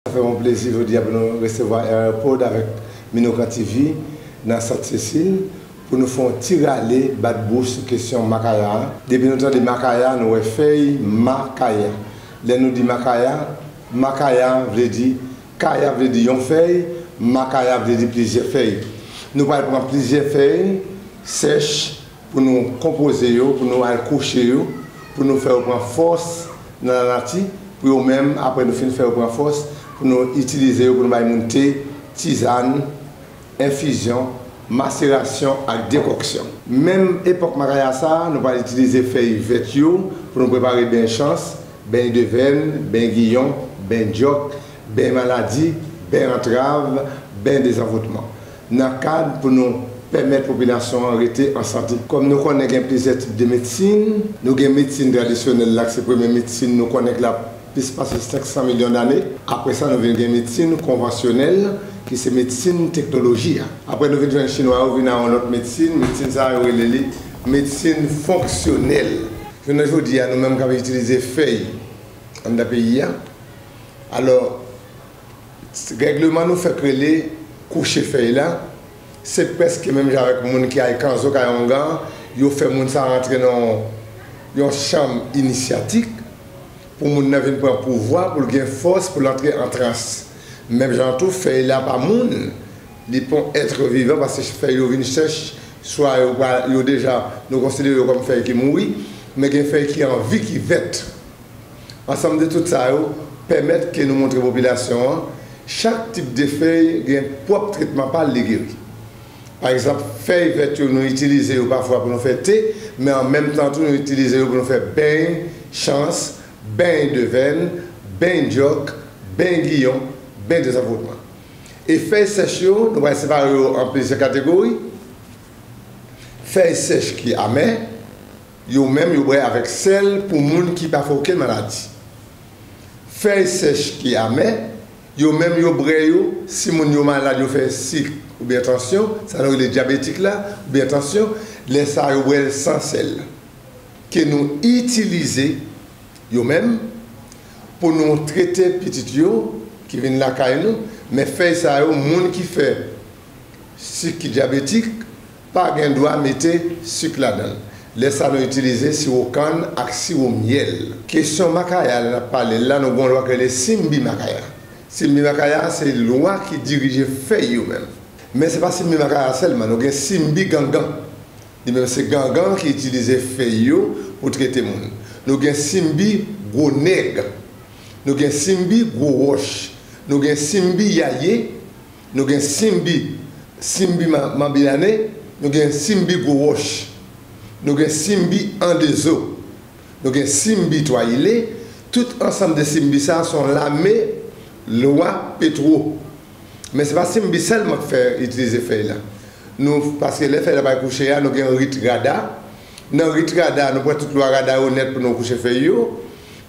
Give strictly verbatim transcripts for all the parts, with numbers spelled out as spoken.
Sa fè yon plezi jodi a pou nou resevwa R R Pod avèk Minokan T V nan Sant Sesil pou nou fè yon ti rale bat bouch sou kesyon makaya a. Depi nou tande makaya, nou wè fèy makaya. Lè nou di makaya, makaya vle di, kaya vle di yon fèy, makaya vle di plizyè fèy. Nou pral pran plizyè fèy sèch pou nou konpoze yo, pou nou al kouche yo, pou nou fè yo pran fòs nan lanati, pou yo menm, apre nou fin fè yo pran fòs, pou nou itilize yo, pou nou bay moun te, tizàn, enfizyon, maserasyon ak dekòksyon. Menm epòk makaya sa a, nou pral itilize fèy vèt yo pou nou prepare beny chans, beny devèn, beny giyon, beny djòk, beny maladi, beny antrav, beny dezanvoutman. Nan kad pou nou pèmèt popilasyon an rete an sante. Kòm nou konnen gen plizyè tip de medsin, nou gen medsin tradisyonèl la, ki se premye medsin nou konnen ki la plis pase senk san milyon dane. Apre sa, nou vin gen medsin konvansyonèl, ki se medsin teknoloji a. Apre, nou vin jwenn chinwa yo vin a yon lòt medsin, medsin sa a yo rele li medsin fonksyonèl. Jounen jodi a, nou menm k ap itilize fèy anndan peyi a, alò, règleman nou fèk rele kouche fèy la, se prèske menm jan avèk moun ki al kanzo kay ongan, yo fè moun sa rantre nan yon, yon chanm inisyatik pou moun nan vin pran pouvwa, pou l gen fòs, pou l antre an trans. Menm jan tou, fèy la pa moun, li pa yon èt vivan, paske fèy yo vin sèch, swa yo pa, yo deja, nou konsidere yo kòm fèy ki mouri, men gen fèy ki an vi, ki vèt. Ansanm de tout sa yo pèmèt ke nou montre popilasyon an, chak tip de fèy gen pwòp tretman pa l li geri. Pa egzanp, fèy vèt yo nou itilize yo pafwa pou nou fè te, men an menm tan tou nou itilize yo pou nou fè beny chans, beny devèn, beny djòk, beny giyon, beny dezanvoutman. E fèy sèch yo, nou pral separe yo an plizyè kategori. Fèy sèch ki amè, yo menm yo bwè avèk sèl pou moun ki pa fè okenn maladi. Fèy sèch ki amè, yo menm yo bwè yo si moun yo malad, yo fè sik oubyen tansyon, sa nou rele dyabetik la, oubyen tansyon, lè sa a yo bwè l san sèl. Ke nou itilize yo menm pou nou trete pitit yo ki vin lakay nou, men fèy sa yo, moun ki fè sik ki dyabetik pa gen dwa mete sik ladan l. Lè sa nou itilize siwo kann ak siwo myèl. Kesyon makaya lè n ap pale l la, nou gen yon lwa ki rele Simbi Makaya. Simbi Makaya se lwa ki dirije fèy yo menm. Men se pa Simbi Makaya sèlman, nou gen Simbi Gangan. Li menm se gangan ki itilize fèy yo pou trete moun. Nou gen Simbi Gwo Nèg. Nou gen Simbi Gwo Wòch. Nou gen Simbi Yaye. Nou gen Simbi, Simbi Ma-, Manbilane. Nou gen Simbi Gwo Wòch. Nou gen Simbi Andezo. Nou gen Simbi Twa Ile. Tout ansanm de Simbi sa a se yon lame lwa Petwo. Men se pa Simbi sèlman k fè itilize fèy la. Nou, paske lè fèy la bay kouche a, nou gen rit Rada. Nan rit Rada, nou pran tout lwa Rada yo nèt pou nou kouche fèy yo.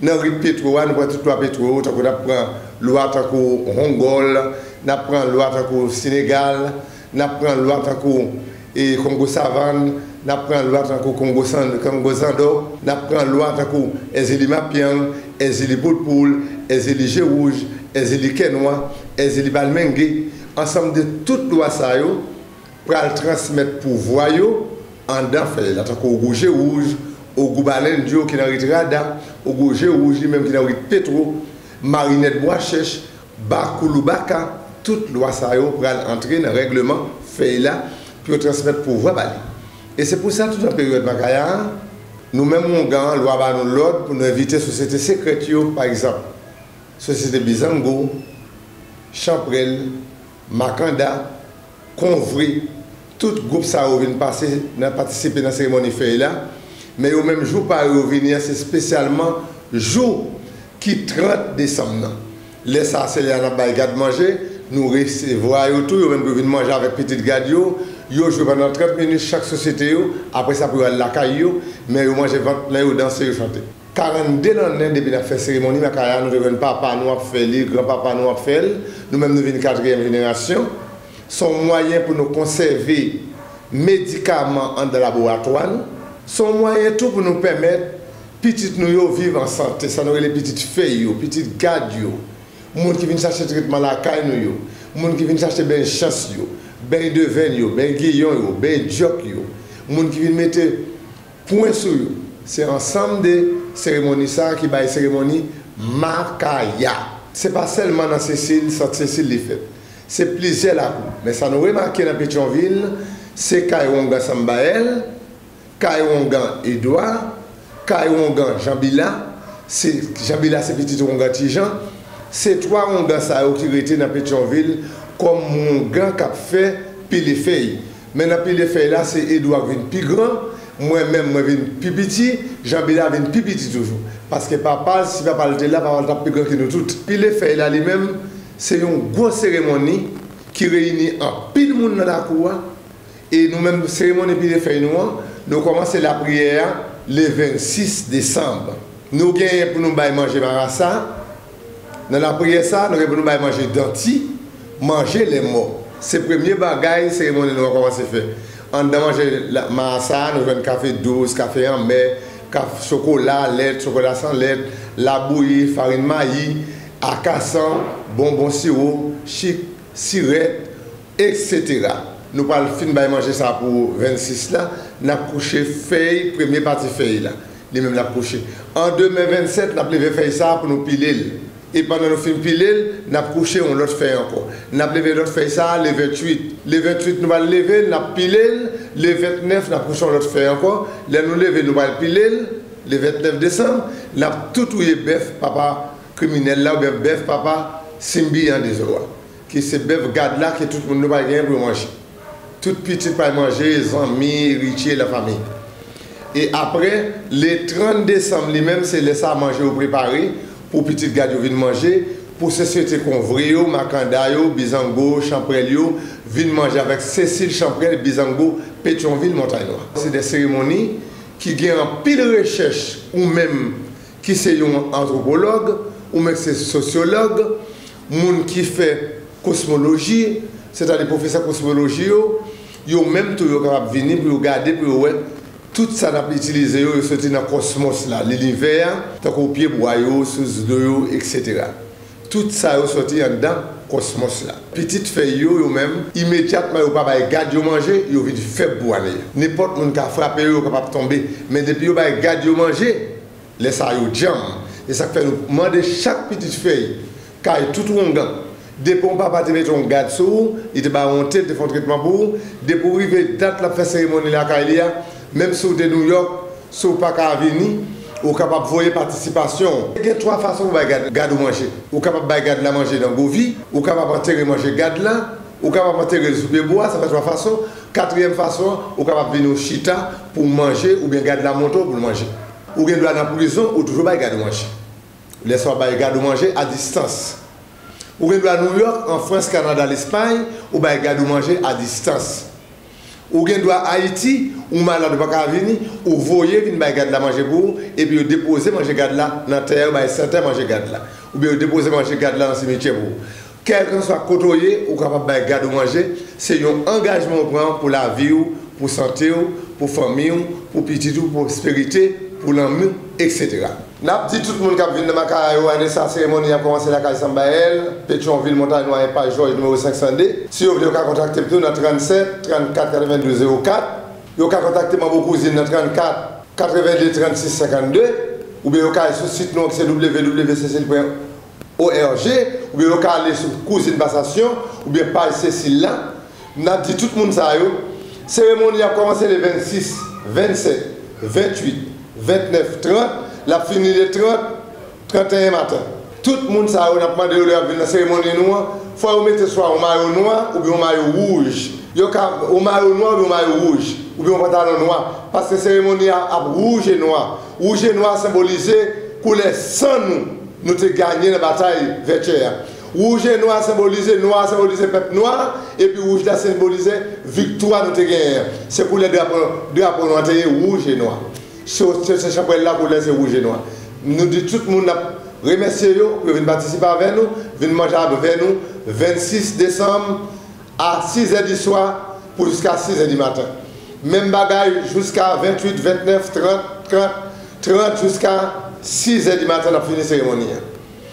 Nan rit Petwo a, nou pran tout lwa Petwo yo, tankou n ap pran lwa tankou Hongòl, n ap pran lwa tankou Senegal, n ap pran lwa tankou, e, Kongo Savann, n ap pran lwa tankou Kongo San-, Kongo Zandò, n ap pran lwa tankou Èzili Mapyang, Èzili Poulpoul, Èzili Je Wouj, Èzili Kè Nwa, Èzili Balmenge. Ansanm de tout lwa sa yo pral transmèt pouvwa yo anndan fèy la, tankou Ogou Je Wouj, Ogou Balendyo ki nan rit Rada, Ogou Je Wouj li menm ki nan rit Petwo, Marinèt Bwa Chèch, Bakoulou Baka, tout lwa sa yo pral antre nan règleman fèy la pou yo transmèt pouvwa ba li. E se pou sa, tout an peryòd makaya a, nou menm oungan an, lwa ba nou lòd pou nou envite sosyete sekrèt yo, pa egzanp, sosyete Bizango, Chanprèl, Makanda, Konvre, tout gwoup sa yo vin pase nan patisipe nan seremoni fèy la, men yo menm jou pa yo vini an, se espesyalman jou ki trant desanm nan. Lè sa a, se lè a n ap bay gad manje, nou resevwa yo tou, yo menm pou yo vin manje avèk pitit gad yo, yo jwe pandan trant minit chak sosyete yo, apre sa pou yo al lakay yo, men yo manje vant plen, yo danse, yo chante. Karannde lannen depi n ap fè seremoni makaya, nou te jwenn papa nou ap fè li, granpapa nou ap fè l, nou menm nou vin katriyèm jenerasyon. Se yon mwayen pou nou konsève medikaman anndan laboratwa nou. Se yon mwayen tou pou nou pèmèt pitit nou yo viv an sante, sa nou rele pitit fèy yo, pitit gad yo. Moun ki vin chache tretman lakay nou yo, moun ki vin chache beny chans yo, beny devèn yo, beny giyon yo, beny djòk yo, moun ki vin mete pwen sou yo. Se ansanm de seremoni sa a ki bay seremoni Makaya. Se pa sèlman nan Sesil, Sant Sesil li fèt. Se plizyè lakou. Men sa nou remake nan Petyonvil, se kay Wongan Sanbayèl, kay Wongan Edwa, kay Wongan Janbila, se, Janbila se pitit Wongan Tijan, se twa Wongan sa yo ki rete nan Petyonvil kòm Wongan k ap fè pile fèy. Men nan pile fèy la, se Edwa k vin pi gran, mwen menm mwen vin pi piti, Janbila vin pi piti toujou. Paske papa l, si papa l te la, papa l t ap pi gran ke nou tout. Pile fèy la li menm, se yon gwo seremoni ki reyini anpil moun nan lakou a. E nou menm, seremoni pile fèy nou an, nou kòmanse lapriyè a le vennsis desanm. Nou genyen pou nou bay manje marasa. Nan lapriyè sa a, nou gen pou nou bay manje danti, manje lèmò. Se premye bagay seremoni nou an kòmanse fè. Anndan manje la- marasa a, nou jwenn kafe dous, kafe anmè, kaf, chokola, lèt, chokola san lèt, labouyi, farin mayi, akasan, bonbon siwo, chik, sirèt, etsetera. Nou pral fin bay manje sa pou vennsis la, n ap kouche fèy, premye pati fèy la. Li menm l ap kouche. An demen vennsèt, n ap leve fèy sa pou nou pile l. E pandan nou fin pile l, n ap kouche yon lòt fèy ankò. N ap leve lòt fèy sa le venntuit. Le venntuit, nou pral leve l, n ap pile l. Le vennèf, n ap kouche yon lòt fèy ankò. Lè nou leve l, nou pral pile l. Le vennèf desanm, n ap tou touye bèf papa kriminèl la oubyen bèf papa Simbi an dezò a. Ki se bèf gad la ke tout moun nou pa genyen pou yo manje. Tout pitit pral manje, zanmi, eritye, lafanmi. E apre, le trant desanm li menm, se lè sa manje yo prepare pou pitit gad yo vin manje, pou sosyete Konvre yo, Makanda yo, Bizango, Chanprèl yo, vin manje avèk Sesil, Chanprèl, Bizango, Petyonvil, Montay Nwa. Se de seremoni ki gen anpil rechèch ou menm ki se yon antwopològ, ou menm ki se sosyològ, moun ki fè kosmoloji, sètadi pwofesè kosmoloji yo, yo menm tou yo kapab vini pou yo gade, pou yo wè tout sa n ap itilize yo, yo soti nan kòsmòs la, linivè a, tankou pyebwa yo, sous dlo yo, etsetera. Tout sa yo soti anndan kòsmòs la. Pitit fèy yo, yo menm, imedyatman yo pa bay gad yo manje, yo vin fèb pou ane a. Nenpòt moun ka frape yo, yo kapab tonbe. Men depi yo bay gad yo manje, lè sa a yo djanm. E sa k fè nou mande chak pitit fèy, kay tout wongan, depi yon papa te mete yon gad sou ou, li te ba w yon te, li te fè yon tretman pou ou, depi w rive dat l ap fè seremoni lakay li a, menm si w te Nouyòk, si w pa ka vini, ou kapab voye patisipasyon w. Gen twa fason pou bay gad, gad ou manje. Ou kapab bay gad la manje nan govi, ou kapab antere manje gad la, ou kapab antere l sou pye bwa, sa fè twa fason. Katriyèm fason an, ou kapab vini w chita pou w manje oubyen gad la monte w pou l manje. Ou gen dwa nan prizon, ou toujou bay gad ou manje. Lè sa w bay gad ou manje a distans. Ou gen dwa Nouyòk, an Frans, Kanada, Lespay, ou bay gad ou manje a distans. Ou gen dwa Ayiti, ou malad ou pa ka vini, ou voye vin bay gad la manje pou ou, epi yo depoze manje gad la nan tè a, yo bay santè manje gad la. Oubyen yo depoze manje gad la nan simityè pou ou. Kèlkanswa kote w ye, ou kapab bay gad ou manje, se yon angajman ou pran pou lavi w, pou sante w, pou fanmi w, pou pitit ou, pou pwosperite, pou lanmou, etsetera. N ap di tout moun k ap vin nan Makaya yo, ane sa seremoni ap kòmanse lakay Sanbayèl, Petyonvil, Montay Nwa, enpas Jòj, nimewo senk san de. Si yo vle, yo ka kontakte m tou nan trannsèt, trannkat, katrevendouz, zewo kat. Yo ka kontakte Manbo Kouzin nan trannkat, katrevenndez, trannsis, senkannde. Oubyen yo ka al sou sit nou an ki se w w w sesil pwen org, oubyen yo ka ale sou Kouzin Pasasyon, oubyen paj Sesil la. N ap di tout moun sa yo, seremoni ap kòmanse le vennsis, vennsèt, vennuit, vennèf, trant, l ap fini le trant, tranteyen maten. Tout moun sa yo, n ap mande yo lè y ap vin nan seremoni nou an, fò yo mete swa yon mayo nwa oubyen yon mayo wouj. Yo ka, yon mayo nwa oubyen yon mayo wouj, oubyen yon pantalon nwa, paske seremoni a ap wouj e nwa. Wouj e nwa senbolize koulè san nou, nou te ganye nan batay Vètyè a. Wouj e nwa senbolize, nwa senbolize pèp nwa, epi wouj la senbolize viktwa nou te genyen an. Se koulè drapo, drapo nou an te ye, wouj e nwa. Se, se, se chanpwèl la koulè se wouj e nwa. Nou di tout moun n ap remèsye yo pou yo vin patisipe avè nou, vin manje avè nou, vennsis desanm, a sizè di swa pou jiska sizè di maten. Menm bagay jiska vennuit, vennèf, trant, trant, trant jiska sizè di maten n ap fini seremoni an.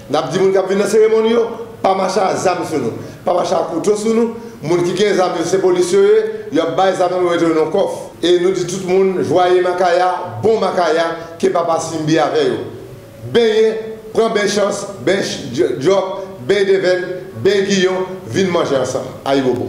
N ap di moun k ap vin nan seremoni yo, pa mache a zam sou nou, pa mache a kouto sou nou. Moun ki gen zam yo, se polis yo ye, y ap bay zam nan, yo mete yo nan kòf. E nou di tout moun, jwaye makaya, bon makaya, ke Papa Simbi avè yo. Benyen, pran ben chans, ben ch- djòk, ben devèn, ben giyon, vin manje ansanm. Ayibobo.